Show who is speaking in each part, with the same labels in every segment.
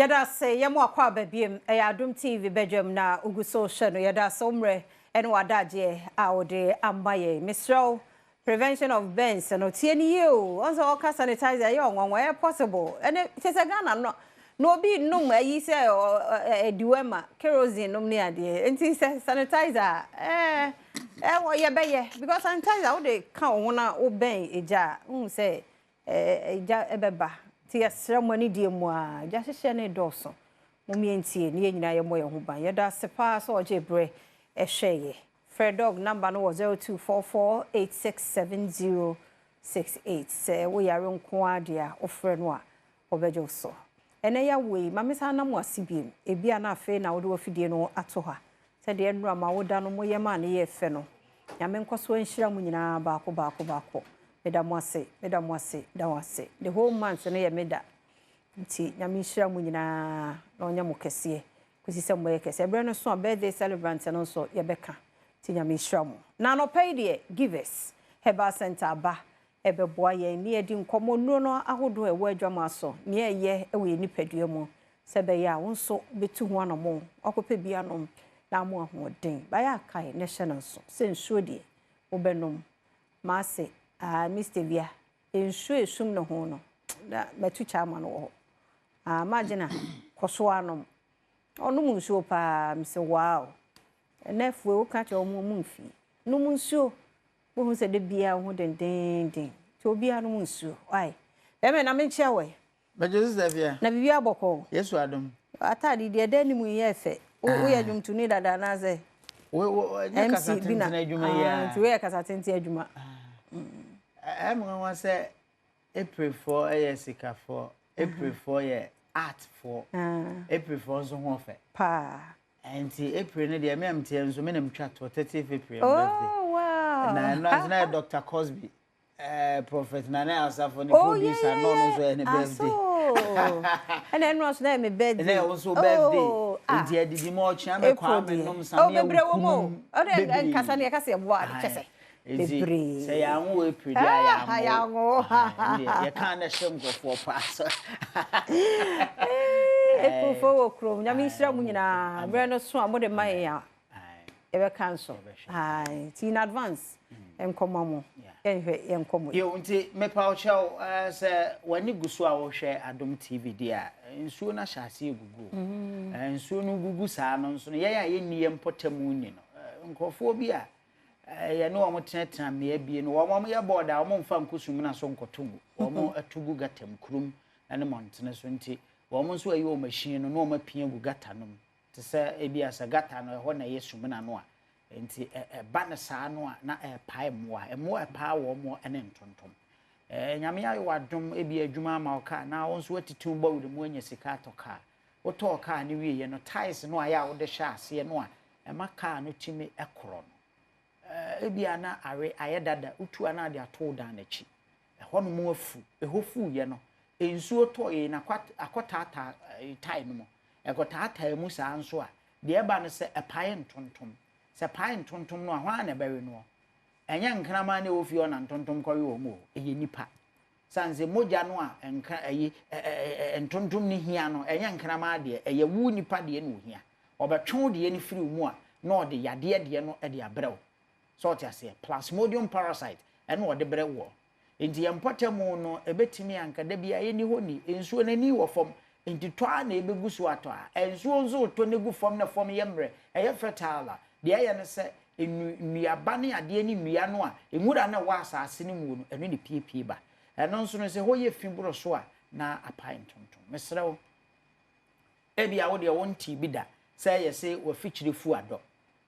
Speaker 1: Yɛda ase, yɛma wo akwaaba biom. Ɛyɛ Adom TV badwam na wogu so rehwɛ no. Yɛda ase wo mmerɛ ne w'adagyeɛ a wode ama yɛn. Mesrɛ wo, prevention of burns no, tie no yie o. Woahu sɛ wɔka sanitizer ɛyɛ ɔnwanwa, ɛyɛ possible. Ɛnɛ, kyerɛ sɛ Ghana no, na obi renom ayi sɛ ɛdiwɛma, kerosene nom ne adeɛ. Nti sɛ sanitizer a, ɛɛ, ɛwɔ yɛbɛyɛ. Because sanitizer wode ka wo ho na wobɛn egya a, wohu sɛ Egya bɛba, nti yɛsrɛ mo anidie mu ara, gya hyehyeɛ no redɔɔso, mom yɛntie na yɛn nyinaa yɛmmɔ yɛn ho ban. Yɛda ase paa sɛ ɔgyee berɛ hwɛɛ yɛ. Frɛ Dog number no wɔ 0244867068. Sɛ wo yare nko ara deɛ a, wofrɛ no a, ɔbɛgye wo so. Ɛnnɛ yɛawo yi, ma mensan nna mo ase biom. Ebia na afei na wode w'afidie no ato ha. Sɛdeɛ nnora mo awoda no moyɛ maa no yɛɛ fɛ no, Nyame nkɔso nhyira mo nyinaa baako baako baako. Meda mo ase, meda mo ase, da mo ase. The whole month no yɛ me da. Nti Nyame nhyira mo nyinaa na ɔnyɛ mo kɛseɛ kɔsi sɛ mobɛyɛ kɛseɛ. Ɛberɛ no so a birthday celebrant no nso yɛbɛka. Nti Nyame nhyira mo. Na anɔpa yi deɛ Givers Herbal Centre aba ɛbɛboa yɛn ne yɛadi nkɔmmɔ nnuro no ahodoɔ a ɛwɔ adwamaa so, nea ɛyɛ wɔ yɛn nipadua mu, sɛ ɛbɛyɛ a wo nso wobɛtu ho anammɔn akɔpɛ bi anom na ama wo ahoɔden. Bayɛ a kae na hyɛ no nso sɛ nsuo deɛ wobɛnom. M'ase, ah, Mister Bia, nsuo a ɛsum ne ho no, na matu kya ama no wɔ hɔ. Ah, Margina, kɔ so ara nom. Ɔnom nsuo paa, mese wow. Ɛnɛ fue woka kyerɛ wɔn wɔn mfie. Nom nsuo. Wohu sɛ da biara wo ho dendeenden nti obiara nom nsuo wai. Bɛrima na menkyea wo ɛ.
Speaker 2: Bɛgye sister Afia.
Speaker 1: Na biribiara bɔkɔɔ.
Speaker 2: Yesu adom.
Speaker 1: W'ataade yi deɛ ɛda anim yi yɛ fɛ. Woyɛ dwomtoni dada anaasɛ?
Speaker 2: Wo wo ɛnyɛ kasa tenten adwuma yi a.
Speaker 1: Nti woyɛ kasa tenten adwuma.
Speaker 2: Ɛyɛ me nwanwa sɛ Aprilfoɔ yɛ sikafoɔ, Aprilfoɔ yɛ artfoɔ, Aprilfoɔ nso ho ɔfɛ.
Speaker 1: Paa.
Speaker 2: Nti April no deɛ me a meteɛ nso me na metwa toɔ 30th April yɛ me birthday.
Speaker 1: Oh wow.
Speaker 2: Na ɛno nso na yɛ Dr. Cosby eh, Prophet Nana Asafo ne
Speaker 1: oh,
Speaker 2: producer
Speaker 1: yeah, yeah,
Speaker 2: na ɔno nso yɛ ne birthday.
Speaker 1: Ɛna ɛno nso na yɛ me birthday.
Speaker 2: Ɛna ɛwɔ nso birthday.
Speaker 1: Oh, ah.
Speaker 2: Nti adidi mu ɔkyea me kwaa me nom sa
Speaker 1: oh,
Speaker 2: me
Speaker 1: bebree wɔ mu.
Speaker 2: awukunum
Speaker 1: Ɔde nkasa ne yɛka sɛ yɛboa ade kyɛ sɛ.
Speaker 2: Nti
Speaker 1: Bebree.
Speaker 2: sɛ yɛanwo wɔ April deɛ a
Speaker 1: Ah,
Speaker 2: yɛanwo.
Speaker 1: yɛanwo.
Speaker 2: Ɛndeɛ yɛkaa na ɛhyɛ nkurɔfoɔ paa so.
Speaker 1: Aprilfoɔ wɔ kurom. Nyame nhyira mo nyinaa. Berɛ no so a mode ma yɛn a yɛbɛka nso. Nti in advance nkɔma mo. Yɛnhwɛ yɛn nkɔmmɔ yi.
Speaker 2: Yo, nti mepa wo kyɛw sɛ w'ani gu so a wohwɛ Adom TV deɛ a, nsuo no ahyɛ aseɛ gugu o. Nsuo no gugu saa no nso no, yɛn a yɛnni yɛn mpɔtam nni no, nkurɔfoɔ bi a Yɛne wɔn tenatena mmea bi no, wɔn yɛ bɔɔd a wɔmfa nko sumina so nkɔto ngu. Wɔn to gu gata mu, kurom ne mmɔntene so nti, wɔn nso ayi wɔn machine no na wɔn apia gu gata no mu. Te sɛ ebi a sɛ gata no ɛhɔ na ɛyɛ sumina no a, nti ɛba no saa no a na ɛrepae mmoa. Mmoa ɛpaa wɔn ne ntontom. Nyame ayɛ w'adom ebi adwuma ama wo kaa na wo nso atitiw bɔ werɛ mu anya sika atɔ kaa. Wotɔɔ kaa no wieɛ no, tiles no a ɛyɛ a wode hyɛ aseɛ no a ɛma kaa no tumi korɔ no, ebia na awe ayɛ dada, wotu a na ade ato wo dan no akyi. Ɛhɔnom afu, ɛhɔ fuiɛ no, nsuo tɔeɛ na akɔtaataa tae no mu. Ɛkɔtaataa mu saa nso a, deɛ ɛba no sɛ ɛpae ntontom. Sɛ pae ntontom no a, hwan na ɛbɛwe noɔ? Ɛnyɛ nkraman na ɛwɔ fie hɔ na ntontom kɔwe wɔn o, ɛyɛ nnipa. Sane sɛ mogya no a nkra ɛyi ɛ ɛ ntontom no hia no, ɛnyɛ nkraman deɛ, ɛyɛ wo nipa deɛ na ohia. Ɔbɛtwe wo deɛ no firi wo mu a, na ɔde yadeɛ deɛ no de abrɛ wo. Sɛ ɔte aseɛ? Plasmodium parasite ɛna ɔde brɛ woɔ. Nti yɛn mpɔtamu no, ɛbɛtumi anka da biara yɛnni hɔ ni, nsuo no ani wɔ fam, nti tɔ ara na ɛbɛgu so atɔ a, nsuo nso retɔ no gu fam na fam yɛ mmerɛ, ɛyɛ fertile a, deɛ ɛyɛ ne sɛ, nnu, nnuaba ne adeɛ ne nnua no a, nwura no a ɛwɔ asase no mu no, ɛno na ɛpiepie ba. Ɛno nso no, sɛ hɔ yɛ fi boro so a, na apae ntontom. Mesrɛ wo, ebia wo deɛ wontee bi da sɛ yɛse w'afikyire fu adɔ.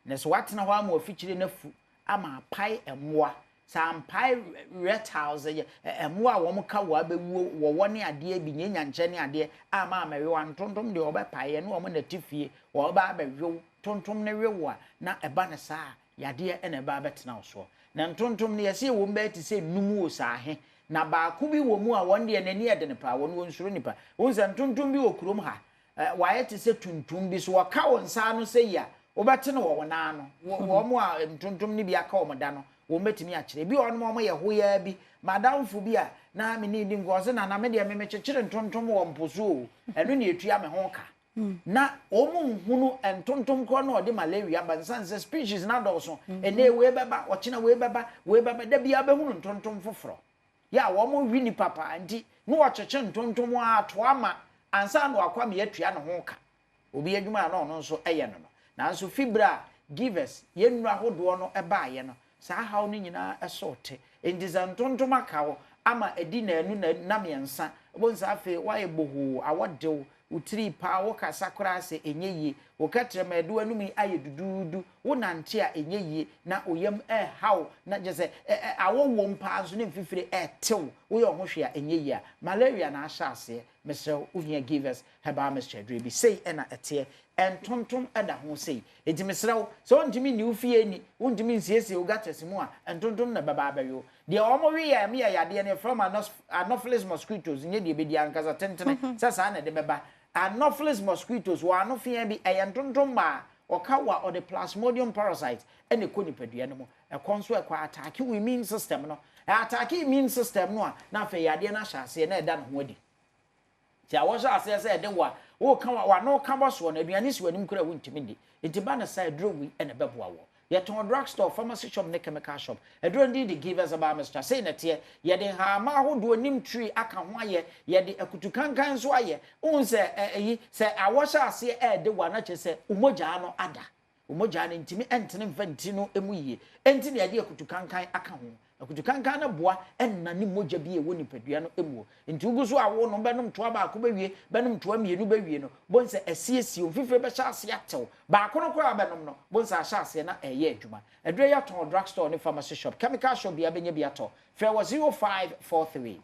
Speaker 2: Na sɛ woatena hɔ ama w'afikyire no afu ama apae mmoa, sɛ ampae reptiles, mmoa a wɔn ka wɔ abɛwuo, wɔwɔ ne adeɛ bi, nyanyankyerɛ ne adeɛ ama amɛwe wo a, ntontom deɛ wɔbɛpae, ɛne wɔn na ɛte fie, wɔbɛba abɛwe wo, ntontom no we wo a, na ɛba no saa a, yadeɛ na ɛba abɛtena wo soɔ. Na ntontom no, yɛse ɛwɔ mu bɛyɛ te sɛ num o saa he, na baako bi wɔ mu a wɔn deɛ n'ani yɛ dene paa, wɔn wɔnsuro nipa. Wohu sɛ ntontom bi wɔ kurom ha, Wayɛ te sɛ tuntum bi. So wɔka wo nsa ano sɛ yi a, wobɛte no wɔ wo nan ano. Wɔn a ntontom no bi aka wɔn da no, Wɔbɛtumi akyerɛ. Ebi wɔ hɔnom a wɔyɛ hoyaa bi. M'adamfo bi a na me ne no di nkɔmmɔ, ɔse, Nana, me deɛ me mekyekyere ntontom wɔ mpo so o, ɛno na ɛtua me ho ka. Na wɔnhunu ntontom korɔ no a ɔde malaria ba no, ɛsiane sɛ species no adɔɔso. Ɛnnɛ wei bɛba, ɔkyena wei bɛba, wei bɛba, da biara wobɛhunu ntontom foforɔ. Yɛ a wɔwe nnipa paa nti, na wɔkyekye ntontom ara toa ma ansa na wakɔ ama yɛatua ne ho ka. Obi adwuma a na ɔno nso yɛ no no. Nanso fi bere a Givers, yɛn nnuru ahodoɔ no baeɛ no, saa haw no nyinaa so te. Enti sɛ ntontom aka wo ama adi nnanu na nna mmiɛnsa, wobɛhu sɛ afei woayɛ bohoo, awɔ de wo, wo tiri repa, wokasa koraa sɛ ɛnyɛ yie, wo kɛtrɛma a ɛde w'anom yi ayɛ duduudu, wonante a ɛnyɛ yie, na wo yam reha wo, na kyerɛ sɛ awɔ wom paa nso ne mfifire rete wo, woyɛ wo ho hwee a ɛnyɛ yie a, malaria na ahyɛ aseɛ. Mesrɛ wo, wohia Givers Herbal Mixture aduro bi. Sei na ɛteɛ. Ntontom da ho sei. Enti mesrɛ wo, sɛ wontumi nni wo fie nni, wontumi nsiesie wo gutters mu a, ntontom na ɛbɛba abɛwe wo. Deɛ wɔwe yɛ a ɛma yɛ yadeɛ no, yɛfrɛ wɔn Anopheles mosquitoes, nyɛ deɛ ɛbɛdi ankasa, tentene, sɛ saa na ɛde bɛba. Anopheles mosquitoes, wɔn ano feaa bi, ɛyɛ ntontom mmaa. Ɔka wo a, ɔde Plasmodium parasite na ɛkɔ nipadua no mu. Ɛkɔ nso ɛkɔ ataake wo immune system no. Ɛataake immune system no a, na afei yadeɛ no ahyɛ aseɛ na ɛda ne ho adi. Nti a wɔhyɛ aseɛ sɛ ɛde wo a, woka w'ano ka bɔ soɔ no, aduane si w'anim koraa a wontumi nni. Nti ba no saa, aduro wei na ɛbɛboa woɔ. Yɛtɔn drug store, pharmacy shop ne chemical shop. Aduro no din de Givers Herbal Mixture. Sei na ɛteɛ. Yɛde nhahamma ahodoɔ, neem tree aka ho ayɛ. Yɛde akutukankan nso ayɛ. Wohu sɛ ɛyi, sɛ awɔ hyɛ aseɛ ɛrede wo a, na kyerɛ sɛ wo mogyaa no ada. Wo mogya no ntumi ntene mfa ntini no mu yie. Enti na yɛde akutukankan aka ho. Akutukankan no boa nnane mogya bi a ɛwɔ nipadua no mu. Nti wogu so a wonom, bɛnom toa baako bɛwie, bɛnom toa mmienu bɛwie no, bohu sɛ asiesie, wo mfifire bɛhyɛ aseɛ atew. Baako no koraa a wobɛnom no, bohu sɛ ahyɛ aseɛ na ɛreyɛ adwuma. Aduro yi atɔn wɔ drug store ne pharmacy shop, chemical shop biara bɛnya bi atɔ. Frɛ wɔ 0543.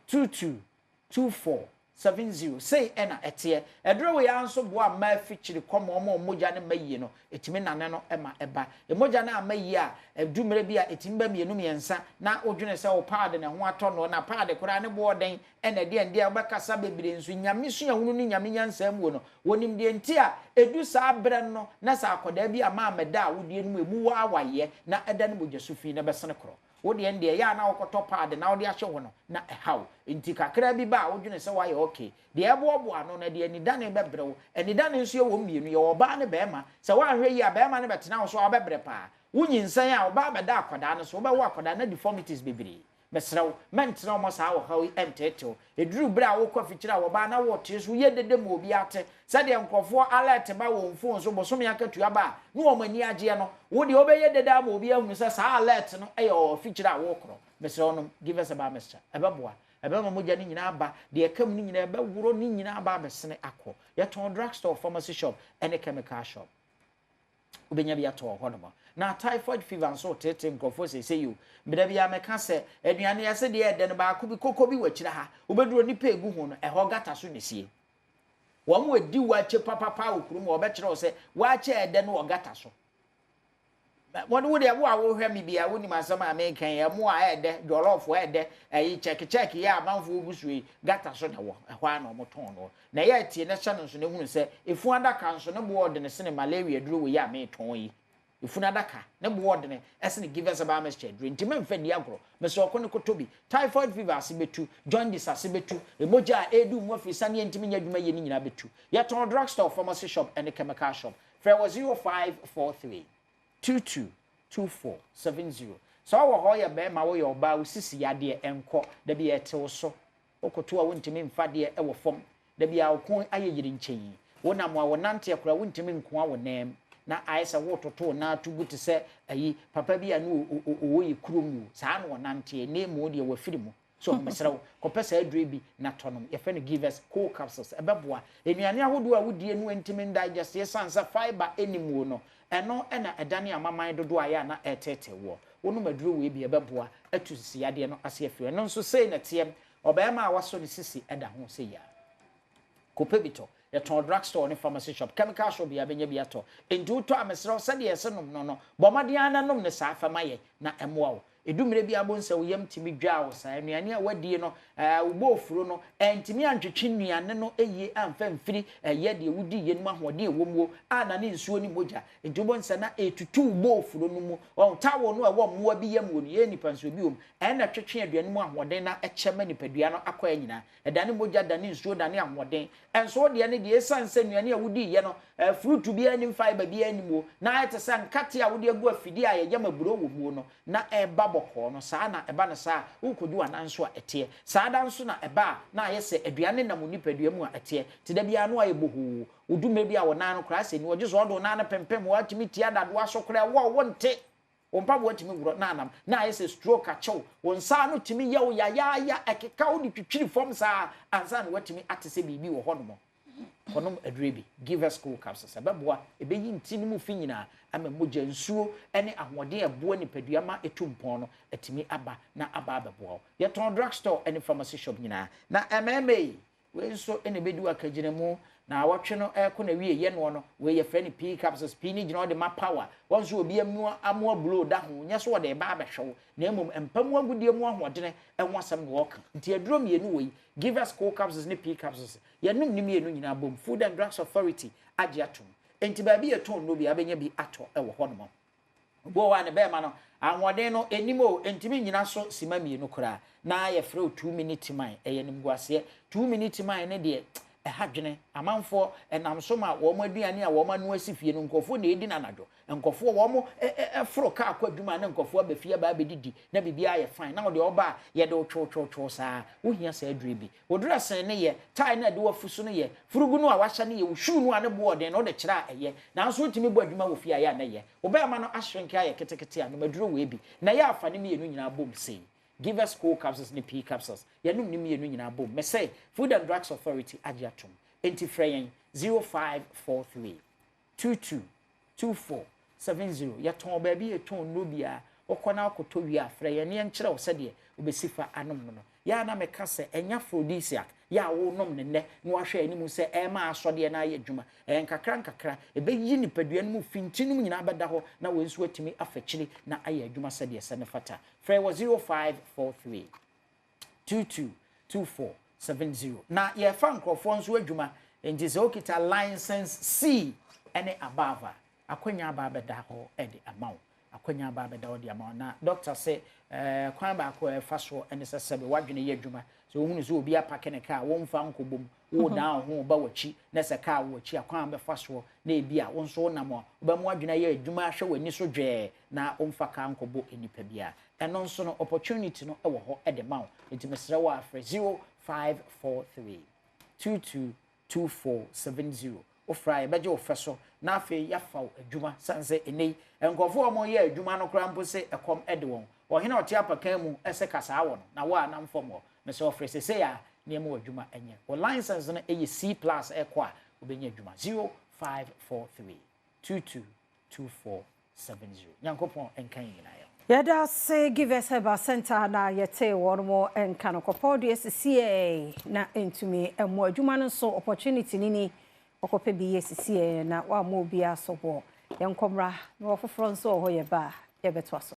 Speaker 2: 22 24 70 Sei na ɛteɛ. Aduro wei ara nso boa mmaa afikyiri kɔm wɔn a wɔn mogya no mma yie no, ɛtumi nane no ma ɛba. Mogya no amma yie a, ɛdu mmerɛ bi a ɛtumi ba mmienu mmiɛnsa na wodwene sɛ wo paade na ɛho atɔ noɔ, na paade koraa ne boɔ ɔden na ɛdeɛn deɛ wobɛkasa bebree nso Nyame suahunu ne Nyame nyansa muo no, wɔnim deɛ nti a ɛdu saa berɛ no na sɛ akwadaa bi amma ammɛda a wodeɛ no mu ɛmu waawaeɛ na ɛdane mogyasu fi na ɛbɛsene korɔ. Wo deɛ ndeɛ ɛyɛ a na wokɔtɔ pad na wode ahyɛ hɔ no na ɛha wo. Nti kakraa bi ba a wodwene sɛ woayɛ okay. Deɛ ɛboaboa ano no ɛde anidane bɛbrɛ wo. Anidane nso yɛwɔ mmienu, yɛwɔ ɔbaa ne barima. Sɛ woanhwɛ yie a barima no bɛtena wo so a wobɛbrɛ paa. Wonyinsɛn a ɔbaa bɛda akwadaa no so, wobɛwo akwadaa no na deformities bebree. Mesrɛ wo, mɛntena hɔ ma saa ɔhaw yi nteetee wo. Ɛduru berɛ a wokɔ afikyire a wɔbaa na woretee so, woyɛ dede ma obiara te. Sɛdeɛ nkurɔfoɔ alert ba wɔn phone so bosome akatua ba a, na wɔn ani agyeɛ no, wo deɛ wobɛyɛ dede ama obiara ahunu sɛ saa alert no yɛ wɔ afikyire a worekorɔ. Mesrɛ wo nom Givers Herbal Mixture. Ɛbɛboa. Ɛbɛma mogya no nyinaa aba, deɛ ɛka mu no nyinaa ɛbɛworɔ ne nyinaa aba abɛsene akɔ. Yɛtɔn drug store, pharmacy shop, ne chemical shop. Wobɛnya bi atɔ wɔ hɔnom. Na typhoid fever nso reteetee nkurɔfoɔ seesei o. Da biara meka sɛ, aduane yɛse deɛ ɛdɛ no baako bi, koko bi wɔ akyire ha. Wobɛduru hɔ, nnipa a ɛgu ho no, ɛhɔ gata so na ɛsie. Wɔn a ɛdi waakye papapa wɔ kurom hɔ, wɔbɛkyerɛ wo sɛ waakye a ɛdɛ no wɔ gata so. Wɔn wo deɛ wo a wohwɛ me bia wonim asɛm a meka yi, ɛmo a ɛdɛ, jollof a ɛdɛ, ɛyi kyɛkekyɛke yi a amanfoɔ gu so yi, gata so na ɛwɔ, ɛhɔ ara na wɔtɔn no. Na ɛyɛ a tie na hyɛ no nso na hunu sɛ efunu adaka nso ne boɔ ɔdene sene malaria aduro wei a meretɔn yi. Efunu adaka, ne boɔ ɔdene sene Givers Herbal Mixture aduro nti mɛmfa nni agorɔ. Mesrɛ wo ko ne kɔtɔ bi. Typhoid fever ase bɛtu, jaundice ase bɛtu, mogya a ɛredi wo mu afiri sane a ɛntumi nyɛ adwuma yie no nyinaa bɛtu. Yɛtɔn drug store, pharmacy shop ne chemical shop. Frɛ wɔ 0543 22 24 70. Sɛ wowɔ hɔ yɛ barima woyɛ ɔbaa wo sisi yadeɛ ɛnkɔ, dabi ɛte wo so. Wokoto a wontumi mfa deɛ wɔ fam. Da biara wo kɔn ayɛ yirinkyɛn. Wonam a wonanteɛ koraa wontumi nkoa wo nan mu. Na ayɛ sɛ woretoto wo nan to gu te sɛ ayi, papa bi a na ɔwɔ yɛ kurom o. Saa na ɔnanteɛ. Nnɛ mmom deɛ wafiri mu. So mesrɛ wo, kɔpɛ saa aduro yi bi na tɔ nom. Yɛfrɛ no Givers Cold Capsules. Ɛbɛboa. Nnuane ahodoɔ a wodie no ntumi ndigest esiane sɛ fibre nni muo no, ɛno na ɛdane amaman dodoɔ a ɛyɛ a na ɛreteetee woɔ. Wonom aduro wei bi a, ɛbɛboa atu sisi yadeɛ no ase afiri hɔ. Ɛno nso sei na ɛteɛ. Ɔbarima a wasɔ ne sisi da ho sei ara. Kɔpɛ bi tɔ. Yɛtɔn drug store ne pharmacy shop, chemical shop biara bɛnya bi atɔ. Enti wotɔ a mesrɛ wo sɛdeɛ yɛse nom no no, bɔ mmɔden ara na nom no saa fa ma yɛn na ɛmmoa wo. Ɛdu mmerɛ bi a wobɛhu sɛ wo yam tumi dwa wo saa. Nnuane a woadie no, wo bɔɔfuro no, antumi antwetwe nnuane no yie amfa amfiri ɛyɛ deɛ wodiiɛ no mu ahoɔden a ɛwɔ muo a na ne nsuo ne mogya. Nti wobɛhu sɛ na ɛretutu wo bɔɔfuro no mu. Wahu, towel no a ɛwɔ mmoa bi yam wɔ no, yɛn nnipa nso ebi wɔ mu. Ɛna ɛtwetwe aduane mu ahoɔden na ɛkyɛ ma nipadua no akɔɛ nyinaa. Ɛdane mogya, dane nsuo, dane ahoɔden. Ɛnso wo deɛ no deɛ, ɛsiane sɛ nnuane a wodiiɛ no, fruit biara nnim, fibre biara nnim o, na ayɛ te sɛ nkate a wode agu afidie a yɛyam aburo wɔ muo no, na ɛreba bɔkɔɔ no, saa na ɛba no saa a, worekɔdi w'anan nso a, ɛteɛ. Saa da nso na ɛba a, na ayɛ sɛ aduane nam wo nipadua mu a, ɛteɛ. Nti da biara na woayɛ bohoo. Wodu mmerɛ bi a, wo nan no koraa sɛ ni, wɔgye sɛ wɔde wo nan no pempem hɔ, atumi tia dadoa so koraa, ɛwɔ wo, wonte. Wo mpaboa tumi worɔ na anam, na ayɛ sɛ stroke akye wo. Wo nsa ano tumi yɛ wo yayaaya, ɛkeka wo de twitwiri fam saa ansa na woatumi ate sɛ biribi wɔ hɔnom. Kɔnom aduro bi, Give us Cool Capsules. Ɛbɛboa, ɛbɛyi ntini no mu fi nyinaa ama mogya, nsuo ne ahoɔden a ɛboa nipadua ma ɛtu mpɔn no atumi aba na aba abɛboa wo. Yɛtɔn drugstore ne pharmacy shop nyinaa. Na mmarima yi, Wei nso na ɛbɛdi w'akagyinamu. Naawɔtwe no ɛrekɔ n'awieɛ noɔ no, wei yɛfrɛ no pii capsules. Pii no gyina hɔ de ma power. Wɔn nso obi amua amoa blow da ho, nyɛ sɛ wɔde reba abɛhwɛ wo, na mmom mpa mu agudeɛ mu ahoɔdene ho asɛm na wɔreka. Nti aduro mmienu wɔ yi, Givers Cold Capsules ne Pii Capsules. Yɛnom ne mmienu nyinaa bom. Food and Drugs Authority agye atom. Nti baabi yɛtɔn nnuro biara wobɛnya bi atɔ wɔ hɔnom. Obi wɔ hɔ a ne bɛɛma no ahoɔden no nnim o, ɛntumi nnyina so sima mmienu koraa. Na yɛfrɛ wo two minute man, ɛyɛ animguaseɛ. Two minute man no deɛ, ɛha dwene. Amanfoɔ ɛnam so ma wɔn aduane a wɔn anoa si fie no, nkurɔfoɔ na ɛdi no anadwo. Nkurɔfoɔ wɔn foro kaa kɔ adwuma a na nkurɔfoɔ aba fie aba abɛdidi na biribiara ayɛ fine. Na wo deɛ woba a, yɛde wo twowtwowtwow saa. Wohia saa aduro yi bi. Wo dressing no yɛ, tie no a ɛde w'afu so no yɛ, furugu no a wahyɛ no yɛ, wo shoe no a ne bo ɔden no wode kyerɛ a ɛyɛ. Nanso wotumi bɔ adwuma wɔ fie a ɛyɛ a na ɛyɛ. Wo bɛɛma no ashrinke ayɛ ketekete a, nom aduro wei bi. Na ɛyɛ a fa ne mmienu nyinaa bom sei. Givers Cold Capsules ne Pea Capsules, yɛnom ne mmienu nyinaa bom. Mese, Food and Drugs Authority agye atom. Enti frɛ yɛn 0543 22 24 70. Yɛtɔn baabi a yɛtɔn nnuro biara. Wokɔ na wokɔtɔ wie a, frɛ yɛn na yɛnkyerɛ wo sɛdeɛ wobɛsi fa anom no no. Yɛ a na meka sɛ ɛnyɛ aphrodisiac yɛ a worenom no nnɛ na woahwɛ anim sɛ ɛrema asɔdeɛ no ayɛ adwuma. Ɛyɛ nkakrankakra, ɛbɛyi nipadua no mu fi, ntini no mu nyinaa bɛda hɔ na wei nso atumi afa akyiri na ayɛ adwuma sɛdeɛ ɛsɛ ne fata. Frɛ wɔ 0543 22 24 70. Na yɛrefa nkurɔfoɔ nso adwuma, enti sɛ wokita license C ne above a, Akwanya aba abɛda hɔ de ama wo. Akwanya aba abɛda hɔ de ama wo. Na dɔkta se, ɛɛ, kwan baako a ɛfa soɔ ne sɛ sɛbe w'adwene yɛ adwuma. Sɛ wohunu sɛ obi apake ne kaa, womfa nkɔbɔ mu. Woredan wo ho reba w'akyi, na sɛ kaa wɔ w'akyi a, kwan a wobɛfa soɔ na ebi a wo nso wonam a, wobɛma w'adwene ayɛ adwuma ahwɛ w'ani so dwɛɛ na womfa kaa nkɔbɔ nnipa biara. Ɛno nso no, opportunity no wɔ hɔ de ma wo. Enti mesrɛ wo a, frɛ 0543 22 2470. Wofrɛ a, yɛbɛgye wo fɛ so na afei yɛafa wo adwuma. Sane sɛ ɛnnɛ yi, nkurɔfoɔ a wɔyɛ adwuma no koraa mpo se ɛkɔm de wɔn. Ɔhene a ɔte apakan mu se kasaa wɔ no, na wo a nam fam hɔ. Mesrɛ wo frɛ seesei ara na yɛma wo adwuma nyɛ. Wo license no yɛ C plus rekɔ a, wobɛnya adwuma. 0543 22 2470. Nyankopɔn nka yɛn nyinaa yɛ ho.
Speaker 1: Yɛda ase Givers Herbal Centre na yɛtee wɔn mo nka no kɔpɔw deɛ sisiɛɛ na ɛntumi mmoa adwuma no nso opportunity no ni ɔkɔpɛ bi yɛ sisiɛɛ na wammɔ obiara soboɔ. Yɛnkɔ mmra na ɔfoforɔ nso wɔ hɔ yɛba a yɛbɛtoa so.